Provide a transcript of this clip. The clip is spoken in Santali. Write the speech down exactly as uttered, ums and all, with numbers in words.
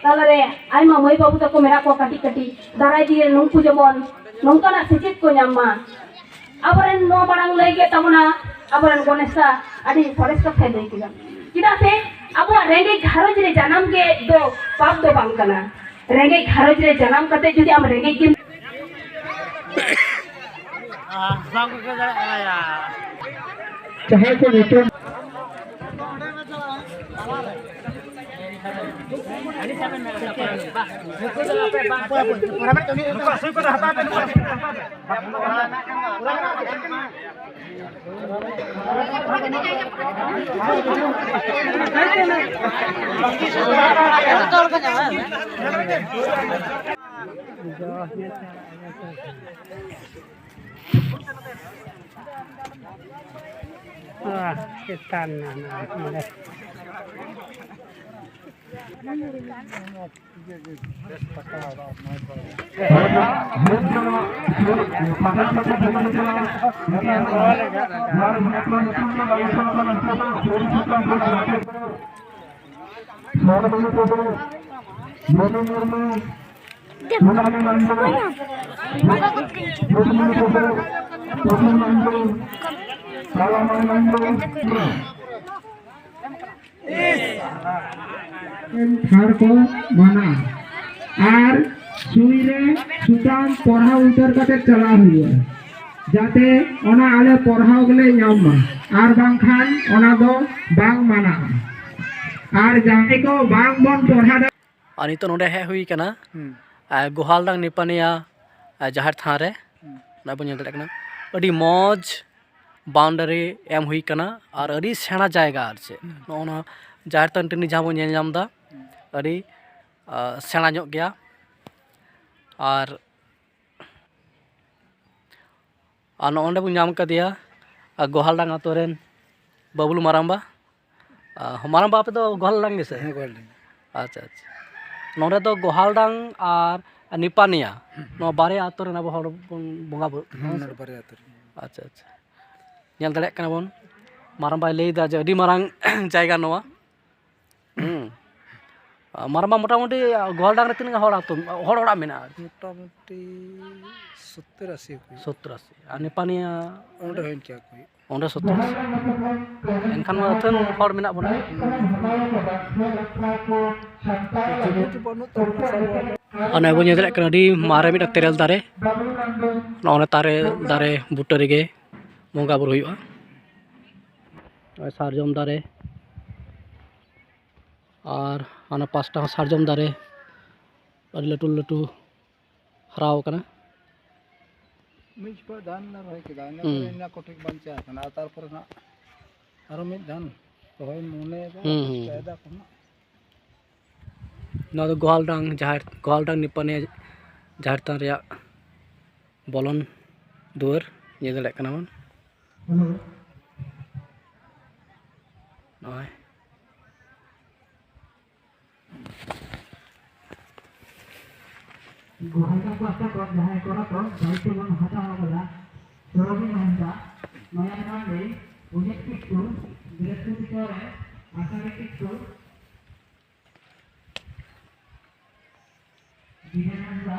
ᱛᱟᱞᱟᱨᱮ ᱟᱭᱢᱟ ᱢᱟᱹᱭ ᱵᱟᱹᱵᱩ ᱛᱟᱠᱚ ᱢᱮᱱᱟᱜ ᱠᱚᱣᱟ ᱠᱟᱹᱴᱤᱡ ᱠᱟᱹᱴᱤᱡ, ᱫᱟᱨᱟᱭ ᱫᱤᱱ ᱨᱮ ᱱᱩᱠᱩ ᱡᱮᱢᱚᱱ ᱱᱚᱝᱠᱟᱱᱟᱜ ᱥᱮᱪᱮᱫ ᱠᱚ ᱧᱟᱢ ᱢᱟ᱾ ᱟᱵᱚᱨᱮᱱ ᱱᱚᱣᱟ ᱢᱟᱲᱟᱝ ᱞᱟᱹᱭ ᱠᱮᱫ ᱛᱟᱵᱚᱱᱟ ᱟᱵᱚᱨᱮᱱ ᱜᱚᱱᱮᱥ ᱫᱟ, ᱟᱹᱰᱤ ᱥᱚᱨᱮᱥ ᱠᱟᱛᱷᱟᱭ ᱞᱟᱹᱭ ᱠᱮᱫᱟ᱾ ᱪᱮᱫᱟᱜ ᱥᱮ ᱟᱵᱚᱣᱟᱜ ᱨᱮᱸᱜᱮᱡ ᱜᱷᱟᱨᱚᱸᱡᱽ ᱨᱮ ᱡᱟᱱᱟᱢ ᱜᱮ ᱫᱚ ᱯᱟᱯ ᱫᱚ ᱵᱟᱝ ᱠᱟᱱᱟ᱾ ᱨᱮᱸᱜᱮᱡ ᱜᱷᱟᱨᱚᱸᱡᱽ ᱨᱮ ᱡᱟᱱᱟᱢ ᱠᱟᱛᱮ ᱡᱩᱫᱤ ᱟᱢ ᱨᱮᱸᱜᱮᱡ ᱜᱮᱢ ᱡᱟᱦᱟᱸᱭ ᱠᱚ ᱧᱩᱛᱩᱢ ᱪᱮᱛᱟᱱ ᱱᱟ ᱱᱚᱰᱮ᱾ ᱴᱷᱟᱲ ᱠᱚ ᱢᱟᱱᱟ ᱟᱨ ᱥᱩᱭ ᱨᱮ ᱥᱩᱛᱟᱢ ᱯᱚᱨᱦᱟᱣ ᱩᱛᱟᱹᱨ ᱠᱟᱛᱮ ᱪᱟᱞᱟᱣ ᱦᱩᱭᱩᱜᱼᱟ, ᱡᱟᱛᱮ ᱚᱱᱟ ᱟᱞᱮ ᱯᱚᱨᱦᱟᱣ ᱜᱮᱞᱮ ᱧᱟᱢ ᱢᱟ, ᱟᱨ ᱵᱟᱝᱠᱷᱟᱱ ᱚᱱᱟ ᱫᱚ ᱵᱟᱝ ᱢᱟᱱᱟᱜᱼᱟ᱾ ᱟᱨ ᱡᱟᱦᱟᱸᱭ ᱠᱚ ᱵᱟᱝ ᱵᱚᱱ ᱯᱚᱨᱦᱟ ᱫᱟᱲᱮᱭᱟᱜᱼᱟ, ᱟᱨ ᱱᱤᱛᱚᱜ ᱱᱚᱰᱮ ᱦᱮᱡ ᱦᱩᱭ ᱠᱟᱱᱟ, ᱦᱩᱸ᱾ ᱟᱨ ᱜᱳᱦᱟᱞᱰᱟᱝ ᱱᱤᱯᱟᱱᱤᱭᱟ, ᱟᱨ ᱡᱟᱦᱮᱨ ᱛᱷᱟᱱ ᱨᱮ, ᱦᱩᱸ᱾ ᱱᱚᱜᱼᱚᱭ ᱵᱚᱱ ᱧᱮᱞ ᱫᱟᱲᱮᱭᱟᱜ ᱠᱟᱱᱟ, ᱟᱹᱰᱤ ᱢᱚᱡᱽ ᱵᱟᱣᱩᱱᱰᱟᱨᱤ ᱮᱢ ᱦᱩᱭ ᱠᱟᱱᱟ ᱟᱨ ᱟᱹᱰᱤ ᱥᱮᱬᱟ ᱡᱟᱭᱜᱟ᱾ ᱟᱨ ᱪᱮᱫ ᱦᱩᱸ᱾ ᱱᱚᱜᱼᱚ ᱱᱚᱣᱟ ᱡᱟᱦᱮᱨ ᱛᱷᱟᱱ ᱴᱟᱺᱰᱤ ᱡᱟᱦᱟᱸ ᱵᱚᱱ ᱧᱮᱞ ᱧᱟᱢ ᱮᱫᱟ, ᱦᱩᱸ᱾ ᱟᱹᱰᱤ, ᱟᱨ, ᱥᱮᱬᱟ ᱧᱚᱜ ᱜᱮᱭᱟ᱾ ᱟᱨ ᱟᱨ ᱱᱚᱜᱼᱚ ᱱᱚᱰᱮ ᱵᱚᱱ ᱧᱟᱢ ᱠᱟᱫᱮᱭᱟ, ᱟᱨ ᱜᱳᱦᱟᱞᱰᱟᱝ ᱟᱛᱳ ᱨᱮᱱ ᱵᱟᱹᱵᱞᱩ ᱢᱟᱨᱟᱝᱵᱟ᱾ ᱟᱨ ᱢᱟᱨᱟᱝᱵᱟ, ᱟᱯᱮ ᱫᱚ ᱜᱳᱦᱟᱞᱰᱟᱝ ᱜᱮᱥᱮ? ᱦᱮᱸ, ᱜᱳᱦᱟᱞᱰᱟᱝ᱾ ᱟᱪᱪᱷᱟ, ᱟᱪᱪᱷᱟ᱾ ᱱᱚᱰᱮ ᱫᱚ ᱜᱳᱦᱟᱞᱰᱟᱝ ᱟᱨ ᱱᱤᱯᱟᱱᱤᱭᱟ, ᱱᱚᱣᱟ ᱵᱟᱨᱭᱟ ᱟᱛᱳ ᱨᱮᱱ ᱟᱵᱚ ᱦᱚᱲ ᱵᱚᱱ ᱵᱚᱸᱜᱟ ᱵᱩᱨᱩᱜ ᱠᱟᱱᱟ, ᱦᱮᱸ, ᱦᱮᱸ ᱥᱮ? ᱱᱚᱰᱮ ᱵᱟᱨᱭᱟ ᱟᱛᱳ ᱨᱮᱱ᱾ ᱟᱪᱪᱷᱟ, ᱟᱪᱪᱷᱟ᱾ ᱧᱮᱞ ᱫᱟᱲᱮᱭᱟᱜ ᱠᱟᱱᱟ ᱵᱚᱱ, ᱢᱟᱨᱟᱝᱵᱟᱭ ᱞᱟᱹᱭᱫᱟ ᱡᱮ ᱟᱹᱰᱤ ᱢᱟᱨᱟᱝ ᱡᱟᱭᱜᱟ ᱱᱚᱣᱟ᱾ ᱦᱩᱸ᱾ ᱢᱟᱨᱟᱝᱵᱟ, ᱢᱚᱴᱟᱢᱩᱴᱤ ᱜᱳᱦᱟᱞᱰᱟᱝ ᱨᱮ ᱛᱤᱱᱟᱹᱜ ᱦᱚᱲ ᱟᱹᱛᱩ, ᱦᱚᱲ ᱚᱲᱟᱜ ᱢᱮᱱᱟᱜᱼᱟ ᱟᱨᱠᱤ? ᱢᱚᱴᱟᱢᱩᱴᱤ ᱥᱚᱛᱛᱚᱨ ᱟᱥᱤ ᱠᱚ᱾ ᱥᱚᱛᱛᱚᱨ ᱟᱥᱤ᱾ ᱟᱨ ᱱᱮᱯᱟᱱᱤᱭᱟ? ᱚᱸᱰᱮ ᱦᱚᱸ ᱤᱱᱠᱟᱹ ᱠᱚ᱾ ᱚᱸᱰᱮ ᱥᱚᱛᱛᱚᱨ ᱟᱥᱤ᱾ ᱮᱱᱠᱷᱟᱱ ᱢᱟ ᱟᱹᱛᱷᱟᱹᱱ ᱦᱚᱲ ᱢᱮᱱᱟᱜ ᱵᱚᱱᱟ᱾ ᱡᱩᱢᱤ ᱫᱚ ᱵᱟᱹᱱᱩᱜ ᱛᱟᱵᱚᱱᱟ ᱥᱟᱵᱚᱜ᱾ ᱟᱨ ᱱᱚᱜᱼᱚᱭ ᱵᱚᱱ ᱧᱮᱞ ᱫᱟᱲᱮᱭᱟᱜ ᱠᱟᱱᱟ, ᱟᱹᱰᱤ ᱢᱟᱨᱮ ᱢᱤᱫᱴᱟᱝ ᱛᱮᱨᱮᱞ ᱫᱟᱨᱮ᱾ ᱱᱚᱜᱼᱚ ᱱᱚᱣᱟ ᱛᱟᱨᱮ ᱫᱟᱨᱮ ᱵᱩᱴᱟᱹ ᱨᱮᱜᱮ ᱵᱚᱸᱜᱟ ᱵᱩᱨᱩ ᱦᱩᱭᱩᱜᱼᱟ᱾ ᱱᱚᱜᱼᱚᱭ ᱥᱟᱨᱡᱚᱢ ᱫᱟᱨᱮ, ᱟᱨ ᱦᱟᱱᱟ ᱯᱟᱥᱴᱟ ᱦᱚᱸ ᱥᱟᱨᱡᱚᱢ ᱫᱟᱨᱮ ᱟᱹᱰᱤ ᱞᱟᱹᱴᱩ ᱞᱟᱹᱴᱩ ᱦᱟᱨᱟᱣ ᱠᱟᱱᱟ᱾ ᱢᱤᱫ ᱡᱚᱠᱷᱚᱱ ᱫᱷᱟᱱ ᱞᱮ ᱨᱚᱦᱚᱭ ᱠᱮᱫᱟ, ᱤᱱᱟᱹ ᱦᱩᱸ᱾ ᱯᱚᱨᱮ ᱤᱱᱟᱹ ᱠᱚ ᱴᱷᱤᱠ ᱵᱟᱧᱪᱟᱣ ᱠᱟᱱᱟ, ᱟᱨ ᱛᱟᱨᱯᱚᱨᱮ ᱱᱟᱜ ᱟᱨᱚ ᱢᱤᱫ ᱫᱷᱟᱱ ᱨᱚᱦᱚᱭ ᱢᱚᱱᱮᱭᱮᱫᱟ, ᱦᱩᱸ, ᱦᱩᱸ᱾ ᱪᱮᱥᱴᱟᱭᱮᱫᱟ ᱠᱚ ᱱᱟᱜ᱾ ᱱᱚᱣᱟ ᱫᱚ ᱜᱳᱦᱟᱞᱰᱟᱝ ᱡᱟᱦᱮᱨ, ᱜᱳᱦᱟᱞᱰᱟᱝ ᱱᱤᱯᱟᱹᱱᱤᱭᱟ ᱡᱟᱦᱮᱨ ᱛᱷᱟᱱ ᱨᱮᱭᱟᱜ ᱵᱚᱞᱚᱱ ᱫᱩᱣᱟᱹᱨ ᱧᱮᱞ ᱫᱟᱲᱮᱭᱟᱜ ᱠᱟᱱᱟ ᱵᱚᱱ᱾ ᱱᱚᱜᱼᱚᱭ᱾ ᱜᱳᱦᱟᱞᱰᱟᱝ ᱯᱟᱦᱴᱟ ᱠᱷᱚᱱ ᱡᱟᱦᱟᱸᱭ ᱠᱚᱲᱟ ᱠᱚ ᱫᱟᱭᱤᱛᱛᱚ ᱵᱚᱱ ᱦᱟᱛᱟᱣ ᱟᱠᱟᱫᱟ, ᱥᱚᱨᱚᱵᱤ ᱢᱟᱦᱟᱱᱫᱟ, ᱱᱚᱭᱟᱱ ᱢᱟᱱᱰᱤ, ᱚᱡᱤᱛ ᱠᱤᱥᱠᱩ, ᱵᱨᱤᱦᱚᱥᱯᱚᱛᱤ ᱥᱚᱨᱮᱱ, ᱟᱥᱟᱲᱤ ᱠᱤᱥᱠᱩ, ᱵᱤᱡᱚᱭ ᱦᱟᱸᱥᱫᱟ,